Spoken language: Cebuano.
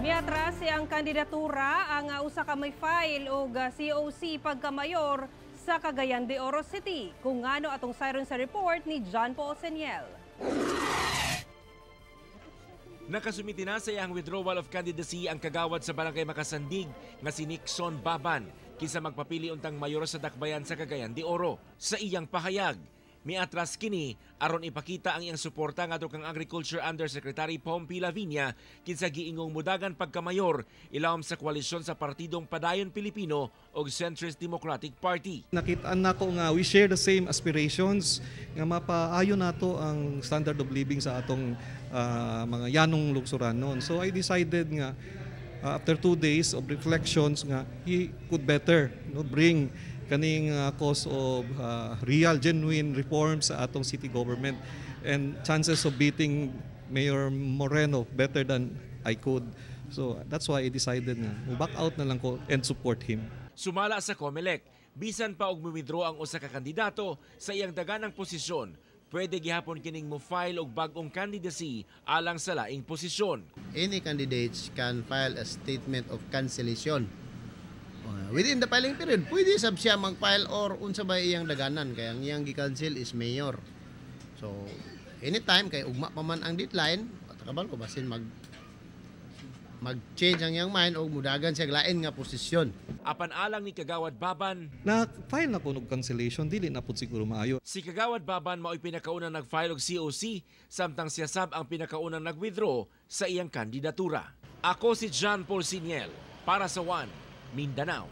Miatras ang kandidatura ang usa ka may file og COC pagkamayor sa Cagayan de Oro City. Kung ngano, atong sayron sa report ni John Paul Seniel. Nakasumiti na sa iyang withdrawal of candidacy ang kagawad sa Barangay Makasandig nga si Nixon Baban kinsa magpapili untang mayor sa Dakbayan sa Cagayan de Oro. Sa iyang pahayag, miatras kini aron ipakita ang iyang suporta ngadto kang Agriculture Undersecretary Pompey La Viña kinsa giingong mudagan pagkamayor ilawom sa koalisyon sa Partidong Padayon Pilipino ug Centrist Democratic Party. Nakita nako nga we share the same aspirations nga mapaayo nato ang standard of living sa atong mga yanong lungsuranon. So I decided nga after 2 days of reflections nga he could better, no, bring kaning cause of real genuine reforms sa atong city government and chances of beating Mayor Moreno better than I could. So that's why I decided nga back out na lang ko and support him. Sumala sa COMELEC, bisan pa og withdraw ang usa ka kandidato sa iyang daganang posisyon, pwede gihapon kining mo file og bag-ong candidacy alang sa laing posisyon. Any candidates can file a statement of cancellation. Within the filing period, pwede sab siya mag-file or unsa ba iyang daganan kay ang iyang gi-cancel is mayor. So, anytime kay ugma pa man ang deadline, kabalo ko basin mag-change ang iyang mind o mudagan siya lain nga posisyon. Apan alang ni Kagawad Baban, Na file na ko og cancellation, dili na pud siguro maayo. Si Kagawad Baban mao'y pinakaunang nag-file og COC samtang siya sab ang pinakaunang nag-withdraw sa iyang kandidatura. Ako si John Paul Siniel para sa One Mindanao.